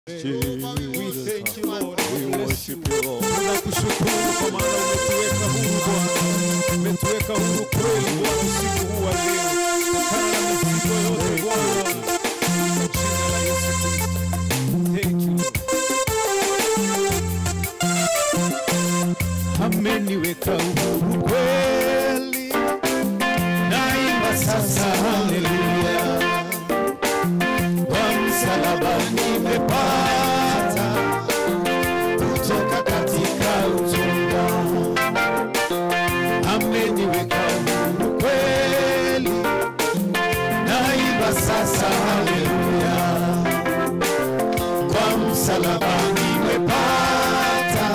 We thank you, Lord. We worship you, Lord. Tunakushukuru kwa maana umetuweka huru Bwana. Umetuweka huru kweli Bwana usiku huu wa leo. Kutokana na mizigo yote Bwana. Kwa jina la Yesu Kristo. Thank you, Lord. Ameniweka huru kweli. Naimba sasa haleluya. Kwa msalaba nimepata kutoka katika utumwa. Ameniweka huru kweli. Naimba sasa haleluya. Kwa msalaba nimepata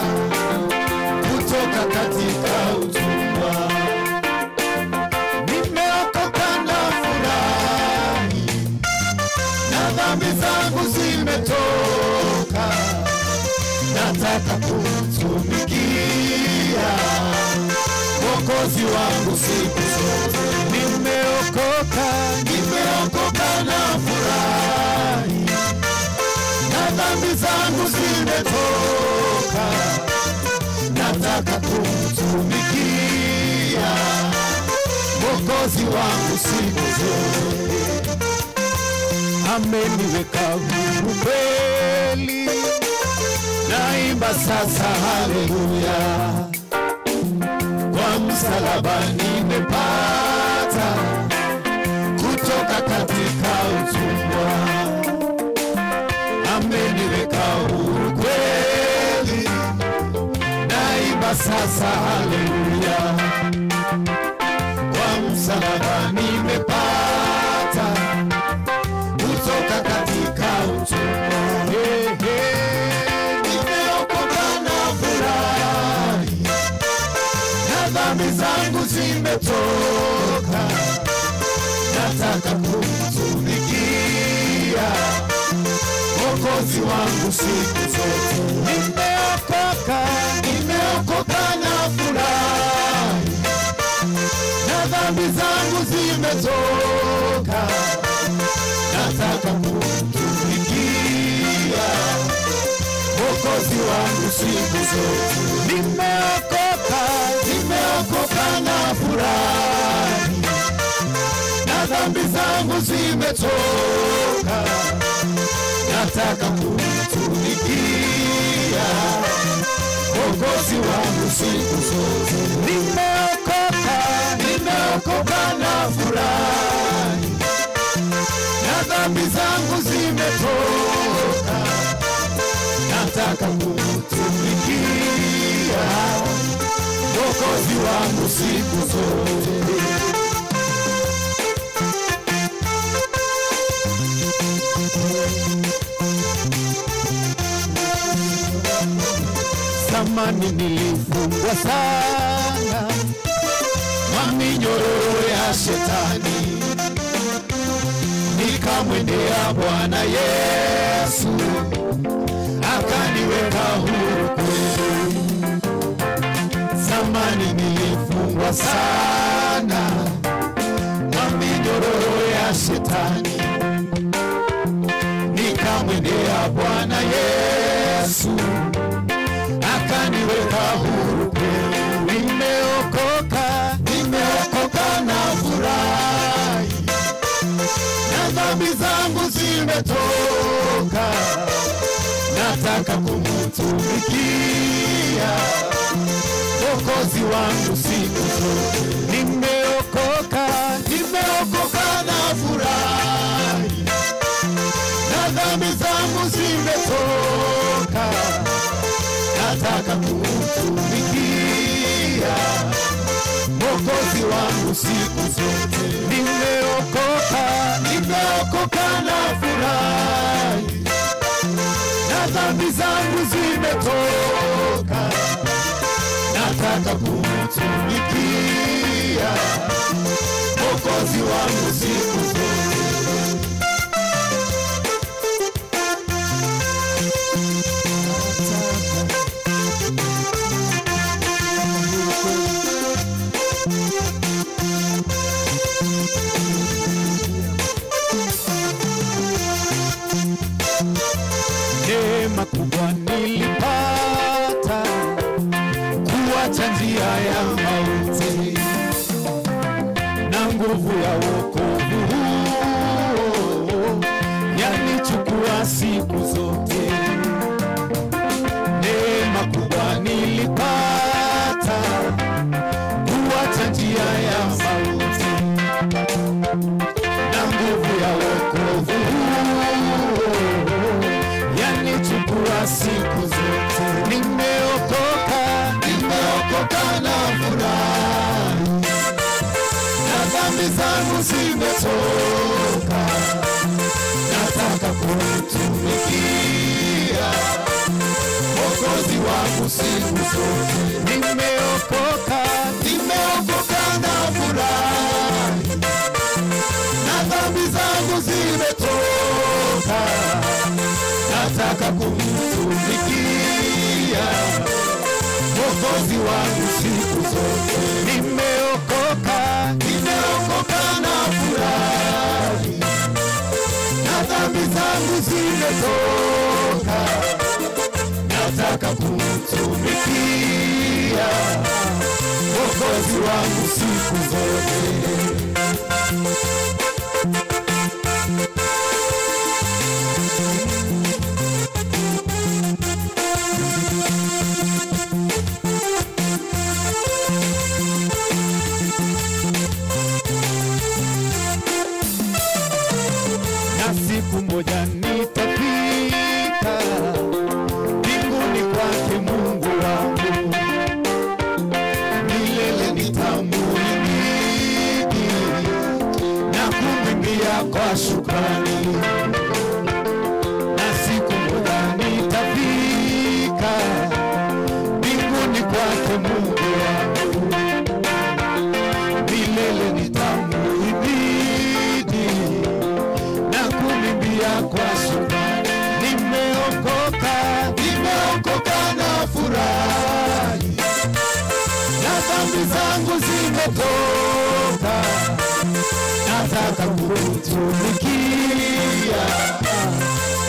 kutoka katika utumwa. Nimeokoka na furahi, na dhambi zangu zimetoka. Nataka kumtumikia Mwokozi wangu siku zote. Nimeokoka, nimeokoka na furahi, na dhambi zangu zimetoka. Nataka kumtumikia Mwokozi wangu siku zote. Ameniweka huru kweli. Naimba sasa haleluya. Kwa msalaba nimepata kutoka katika utumwa. Ameniweka huru kweli. Naimba sasa haleluya. Kwa msalaba nimepata kutoka katika utumwa. Hey, hey. Nimeokoka na furahi, na dhambi zangu zimetoka. Nataka kumtumikia Mwokozi wangu siku zote. Nimeokoka, nimeokoka na furahi, na dhambi zangu zimetoka. Nataka kumtumikia Mwokozi wangu siku zote. Nimeokoka, nimeokoka na furahi, na dhambi zangu zimetoka. Nataka kumtumikia Mwokozi wangu siku zote. Nimeokoka, nimeokoka na furahi, na dhambi zangu zimetoka. Nataka kumtumikia Mwokozi wangu siku zote. Zamani nilifungwa sana na minyororo ya shetani, nikamwendea Bwana Yesu akaniweka huru kweli. Zamani nilifungwa sana na minyororo ya shetani, nikamwendea Bwana Yesu akaniweka huru kweli. Nimeokoka, nimeokoka na furahi, na dhambi zangu zimetoka. Nataka kumtumikia Mwokozi wangu siku zote. Nimeokoka, nimeokoka na furahi, na dhambi zangu zimetoka. Nataka kumtumikia Mwokozi wangu siku zote. Nimeokoka, nimeokoka na furahi, na dhambi zangu zimetoka. Nataka kumtumikia Mwokozi wangu siku zote. Neema kubwa nilipata kuacha njia ya mauti, na nguvu ya wokovu huo yanichukua siku zote. Neema kubwa nilipata kuacha njia ya mauti, na nguvu ya wokovu huo yanichukua siku zote. Nimeokoka, nimeokoka na furaha, na dhambi zangu zimetoka. Nataka kumtumikia Mwokozi wangu siku zote. Nimeokoka, nimeokoka na furaha, na dhambi zangu zimetoka. Nataka kumtumikia Mwokozi wangu siku zote. Nimeokoka, nimeokoka na furaha, na dhambi zangu zimetoka. Nataka kumtumikia Mwokozi wangu siku zote. Na siku moja nitafika mbinguni kwake Mungu wangu, milele nitamuhimidi na kumwimbia kwa shukrani. Na siku moja nitafika mbinguni kwake Mungu wangu, milele nitamuhimidi na kumwimbia kwa shukrani. Nimeokoka, nimeokoka na furahi, na dhambi zangu zimetoka. Nataka kumtumikia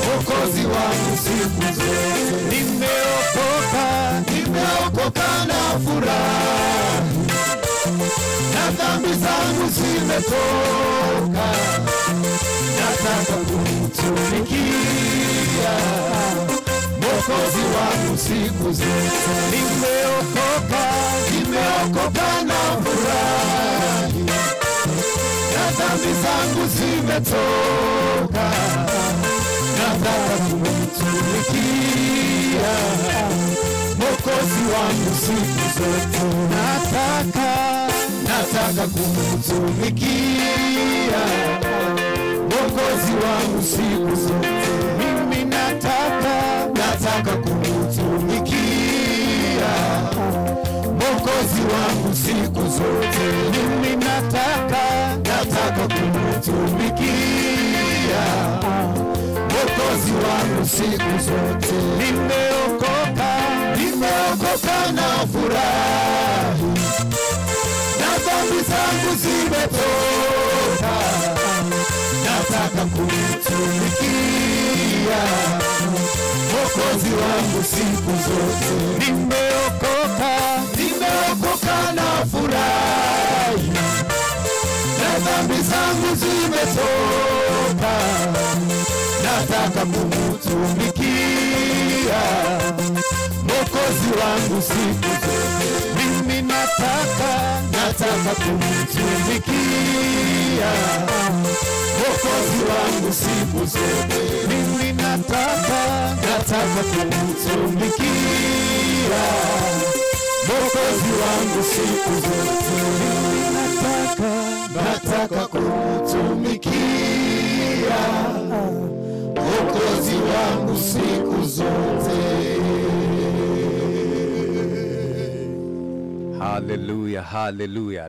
Mwokozi wangu siku zote. Nimeokoka, nimeokoka na furahi, na dhambi zangu zimetoka. Nataka kumtumikia Mwokozi wangu siku zote. Nimeokoka, nimeokoka na furahi, na dhambi zangu zimetoka. Nataka kumtumikia Mwokozi wangu siku zote. Nataka, nataka kumtumikia Mwokozi wangu siku zote. Mimi nataka, nataka kumtumikia Mwokozi wangu siku zote. Mimi nataka, nataka kumtumikia Mwokozi wangu siku zote. Nimeokoka, nimeokoka na furahi, na dhambi zangu zimetoka. Nataka kumtumikia Mwokozi wangu siku zote. Nimeokoka, nimeokoka na furahi, na dhambi zangu zimetoka. Nataka kumtumikia Mwokozi wangu siku zote. Mimi nataka, nataka kumtumikia Mwokozi wangu siku zote. Mimi nataka, nataka kumtumikia Mwokozi wangu siku zote. Mimi nataka, nataka kumtumikia Mwokozi wangu siku zote. Hallelujah, hallelujah.